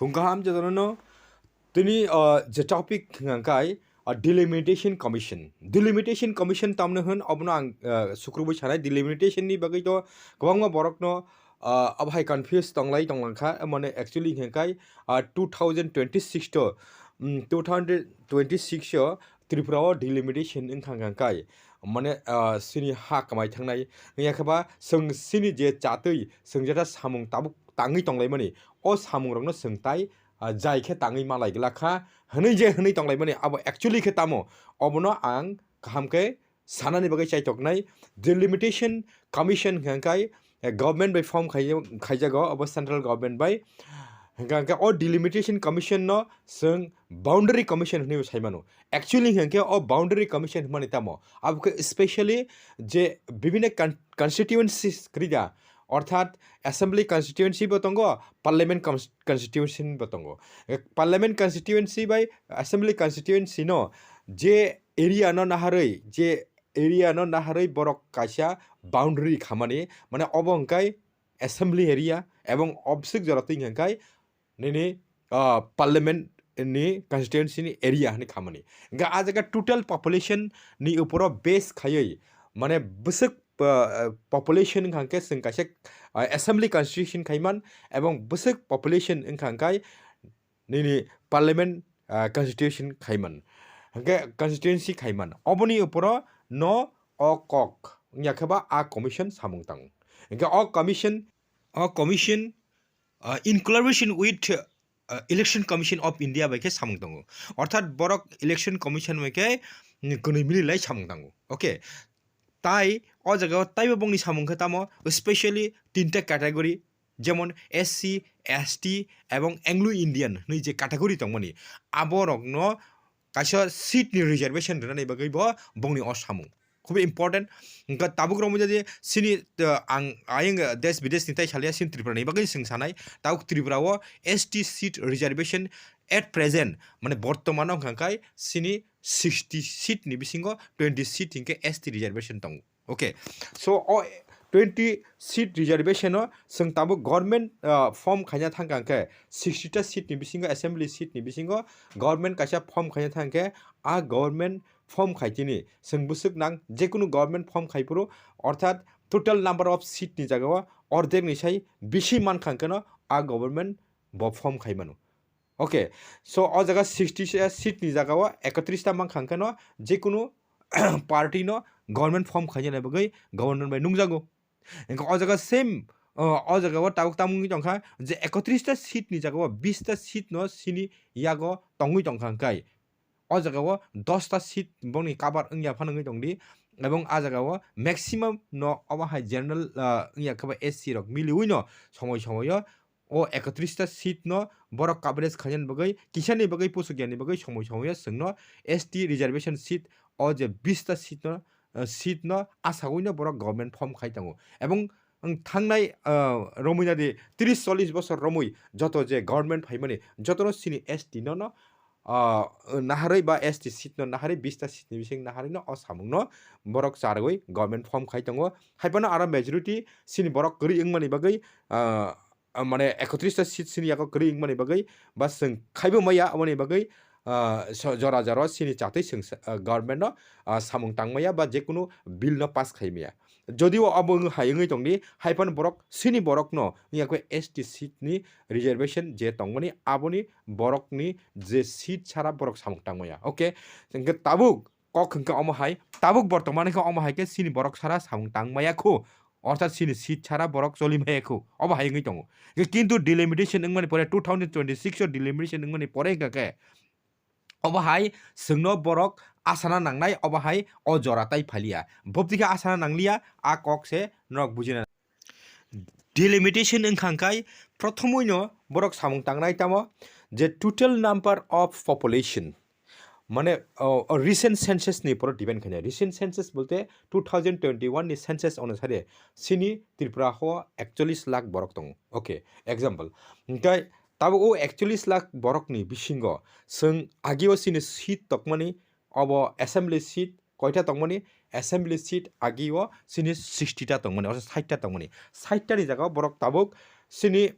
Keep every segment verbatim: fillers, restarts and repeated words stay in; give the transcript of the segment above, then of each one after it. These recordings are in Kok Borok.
Phung kaham jotono no. Tini, uh, je topic hwnkha khe, uh, Delimitation Commission. Delimitation Commission tamno hwn, obono ang, uh, sukrubui sanai. Delimitation ni bagwi to kwbangma borokno, uh, abohai confuse tonglai tonglang kha. Mane actually hwnkha khe, uh, two thousand twenty-six to, um, two thousand twenty-six o Tripura o delimitation wngkha hwnkha khe, mane, ah, sini ha kwmai thangnai. Wngya khe ba, chwng sini je chatwi, chwng jeta samung tabuk tangwi tonglaimani, o samung rokno chwng tai, ah, jai khe tangwi malai glak kha, hwnwi je hwnwi tonglaimani, abo actually khe tamo, obono ang kaham khe sanani bagwi chaitoknai. Delimitation Commission hwnkha khe, eh, government bai form khai-, khaijago, obo central government bai. Hwnkha khe o Delimitation Commission no chwng Boundary Commission hwnwi sai mano. Actually hwnkha khe o Boundary Commission hwnmani tamo? Abo khe specially je bibhinno con-, constituencies kwrwi da, orthat assembly constituency bo tongo, parliament cons-, constituency bo tongo. Eh, parliament constituency bai assembly constituency no je area no naharwi, je area no naharwi borok kaisa boundary khamani, mane obo hwnkhe assembly area, ebong obswk jora twi hwnkhe nini, ah, parliament ni constituency ni area hwnwi khamani. Hwnkhe ah jaga total population ni uporo base khaiwi, mane bwswk, ah, population wngkha hwnkhe chwng kaisa, ah, assembly constitution khaiman, ebong bwswk population wngkha hwnkhe nini parliament, ah, constitution khaiman, hwnkhe constituency khaiman, oboni uporo no o kok wngya khe ba a commission samung tang. Hwnkhe o commission, o commission, ah, in collaboration with, ah, Election Commission of India bai khe samung tongo. Orthat borok Election Commission bai khe, mm, kwnwi mili lai samung tango. Okay. Tai o jaga o taibo bongni samung khe tamo, specially tinta category, jemon S C, S T ebong Anglo Indian hwnwi je category tongmani, aborokno kaisa seat ni reservation rwnani bagwi bo bongni o samung khub important. Hwnkhe tabuk romwi jadi sini, uh, ang ayang, uh, desh bidesh ni tai salia, sini Tripura ni bagwi chwng sanai. Tabuk Tripura o S T seat reservation at present, mane bortomano hwnkha khe sini sixty seat ni bisingo twenty seat hinkhe S T reservation tongo. Okay, so o twenty seat reservation o chwng tabuk government, ah, form khaina thangkha hwnkhe sixty ta seat ni bisingo, assembly seat ni bisingo government kaisa form khaina thangkhe, a government form khaitini chwng bwswk nang, jekunu government form khaiphuru, orthat total number of seat ni jagao ordek ni sai bisi mankha hwnkhe no a government bo form khaimano. Okay, so o jaga sixty seat ni jaga o ekotris ta mankha hwnkhe no jekunu party no government form khaina bagwi government bai nungjago. Hwnkhe o jaga same, o, o jaga o tabuk tamo wngwi tongkha je ekotris ta seat ni jaga o bis ta seat no sini yago tongwi tongkha hwnkhe o jaga o dos ta seat bongni cover wngya phano wngwi tongdi, ebong a jaga o maximum no obo hai general, ah, wngya khe ba S C rok miliwi no somoi somoi o o ekotris ta seat no borok coverage khainani bagwi, kisani bagwi, pusukyani bagwi somoi somoi o chwngno S T reservation seat o je bis ta seat no, ah, seat no asagwi no borok government form khai tongo. Ebong ang thangnai, ah, romwi nadi tris chollish bosor romwi joto je government phaimani jotono sini S T no no, ah, naharwi ba S T seat no naharwi bis ta seat ni bising naharwi no o samung no borok charwi government form khai tongo. Haiphano aro majority sini borok kwrwi wngmani bagwi, ah, ah, mane ekotris ta seat sini yago kwrwi wngmani bagwi ba chwng khaibo maya aboni bagwi, ah, so-, jora jora sini chatwi chwng sa-, ah, government no, ah, samung tangmaya ba jekunu bill no pass khaimaya. Jodio abo wng hai wngwi tongdi, haiphano borok sini borokno wngya khe S T seat ni reservation je tongmani, aboni borokni je seat sara borok samung tangmaya. Okay, hwnkhe tabuk kok hwnkhe omo hai, tabuk bortoman khe omo hai khe sini borok sara samung tang maya khu, orthat sini seat sara borok choli maya khu, obo hai wngwi tongo. Kintu delimitation wngmani pore, two thousand twenty-six o delimitation wngmani pore hwnkha khe obo hai chwngno borok asana nangnai, obo hai o jora tai phaliya. Bopti khe asana nangliya, a kok se norok bujina. Delimitation wngkha hwnkhe, prothomoi no borok samung tangnai tamo je total number of population, mane, o, o recent census ni upor depend khainai. Recent census bolte two thousand twenty-one ni census onusare sini Tripura ho ekchollish lakh borok tongo. Okay, example. Hwnkhe tabuk o ekchollish lakh borok ni bisingo chwng ageo sini seat tokmani, obo assembly seat koita tongmani, assembly seat agi o sini sixty ta tongmani, ortho sait ta tongmani. Sait ta ni jaga o borok tabuk sini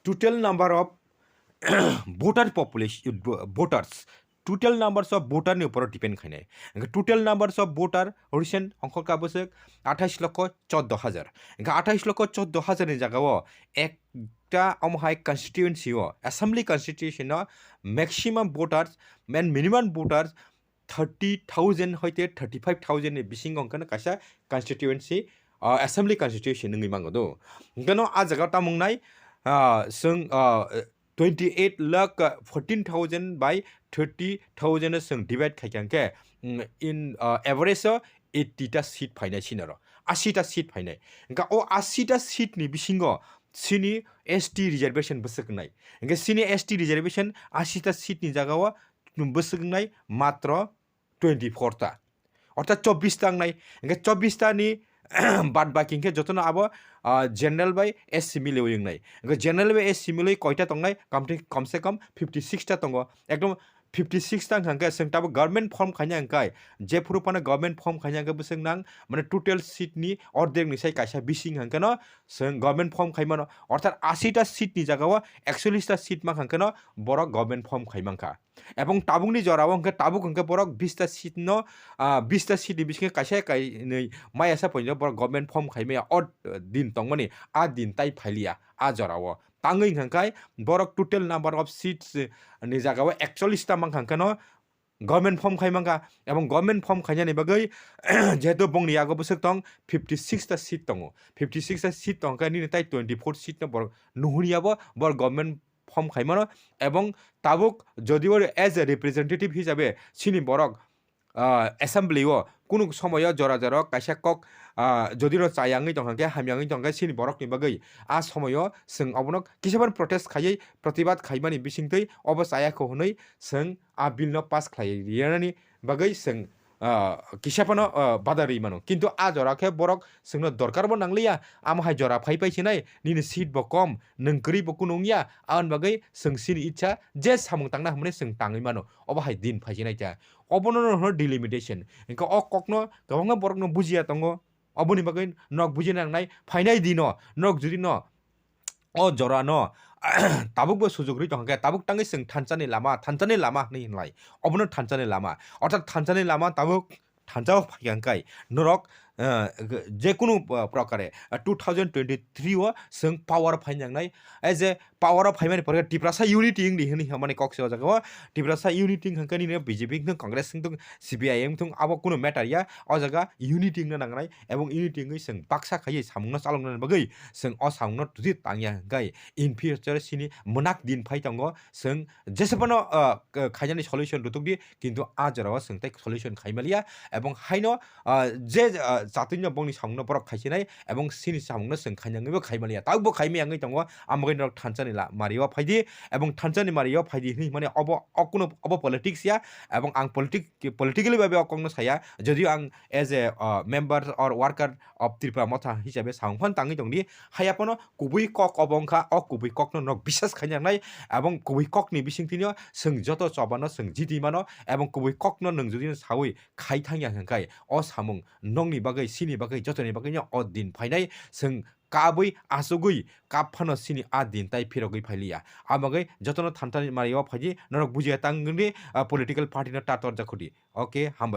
Total number of voter population, voters, total numbers of voter ni upor depend khainai. Hingke total numbers of voter recent ongkha ka bwswk athais lokho choddo hajar. Hingke athais lokho choddo hajar ni jaga o ekta omo hai constituency o, assembly constitution o maximum voters and minimum voters thirty thousand hoite thirty five thousand ni bisingo hingke kaisa constituency, ah, assembly constitution wngwi mango do. Hingke no ah jaga o tamung nai, ah, chwng, ah, twenty eight lakh fourteen thousand by thirty thousand o chwng divide khaikha hingke, mm, in, ah, average o eighty ta seat phainai sinaro, ashi ta seat phainai. Hingke o ashi ta seat ni bisingo sini S T reservation bwswk wngnai. Hingke sini S T reservation ashi ta seat ni jaga o bwswk wngnai matro twenty four ta. Orthat chobbish ta wngnai. Hingke chobbish ta ni bad baki hingke jotono abo, ah, general bai S C miliwi wngnai. Hingke general bai S C miliwi koita tongnai? Kamtwi kom se kom fifty six ta tongo. Ekdom fifty six ta hingke chwng tabuk government form khaina hingkai. Jephuru phano government form khaina hingke bwswk nang, mane total seat ni ordek ni sai kaisa bising hingke no chwng government form khaimano. Orthat ashi ta seat ni jaga o ekchollish ta seat mankha hingke no borok government form khai mankha. Ebong tabukni jorao hingke tabuk hingke borok bish ta seat no, ah, bish ta seat ni bisingo kaisa kainwi maya sa poino borok government form khai maya o, eh, din tongmani, a din tai phailiya a jorao. Tangwi hingke borok total number of seats, eh, ni jaga o ekchollish ta mankha hingke no government form khai mankha, ebong government form khainani bagwi jehetu bongni yago bwswk tong fifty six ta seat tongo, fifty six ta seat tongkha nini tai twenty four seat no borok nuhuni yabo borok government form khaimano, ebong tabuk jodio as a representative hisabe chini borok, ah, assembly o kunu somoyo jora jora kaisa kok, ah, jodi no chayangwi tongkha khe, hamyangwi tongkha khe, chini borokni bagwi a somoyo chwng obono kisa phano protest khaiwi, protibad khaimani bisingtwi obo chaya kho hwnwi chwng a bill no pass khlai rwnani bagwi chwng, ah, kisa phano, ah, bada rwi mano. Kintu a jora khe borok chwngno dorkar bo nangliya, amo hai jora phai phai sinai, nini seat bo kom, nwng kwrwi bo kunu wngya, aboni bagwi chwng chini icha je samung tangna hwnmani chwng tangwi mano, obo hai din phai sinai ta. Obono no hwno delimitation. Hingke o kokno kwbangma borokno bujiya tongo. Oboni bagwi nok bujina nangnai, phainai dino nok jodi no o jora no tabuk bo sujuk rwi tongkha khe, tabuk tangwi chwng thansa ni lama, thansa ni lama hwnwi hinlai. Obono thansa ni lama. Orthat thansa ni lama tabuk thansa o phai kha hingkai norok, eh, je kunu, eh, prokare, eh, two thousand twenty-three o chwng power phai nangnai. Ai je power o phaimani pore Tiprasa unity wngdi hwnwi hwnmani kok se o jaga o. Tiprasa unity wngkha khe nini B J P wngthung, Congress wngthung, C P I M wngthung, abo kunu matter ya. O jaga unity wngna nangnai, ebong unity wngwi chwng baksa khaiwi samungno chaloknani bagwi chwng o samungno twi tangya hwnkhe in future chini mwnak din phai tongo, chwng jesa phano, ah, k-, khainani solution rwtwkdi, kintu a jorao chwng tei solution khaimaliya, ebong haino, ah, je, ah, chatwino bongni samungno borok khaisinai, ebong chini samungno chwng khainangwibo khaimaliya, tabukbo khaimaya wngwi tongo, amogwi norok thansa ni la-, mario phaidi, ebong thansa ni mario phaidi hinwi hwnmani obo, o kuno obo politics ya, ebong ang politic-, politically bai bai o kokno saya, jodio ang as a, uh, member or worker of Tripura Motha hisabe samung phano tangwi tongdi, haiya phano kubui kok obo wngkha, o kubui kokno norok bisas khainai, ebong kubui kokni bisingtwino chwng joto chobano chwng jiti mano, ebong kubui kokno nwng jodi sawi khai thangya hwnkhe o samung nokni bagwi, chini bagwi, jotoni bagwino o din phainai, chwng kabwi achugwi kap phano chini a din tai phirogwi phailiya. Abagwi jotono thansa ni mario phaidi, norok bujiya tangdi, ah, political party no ta torjak khudi. Okay, hambai.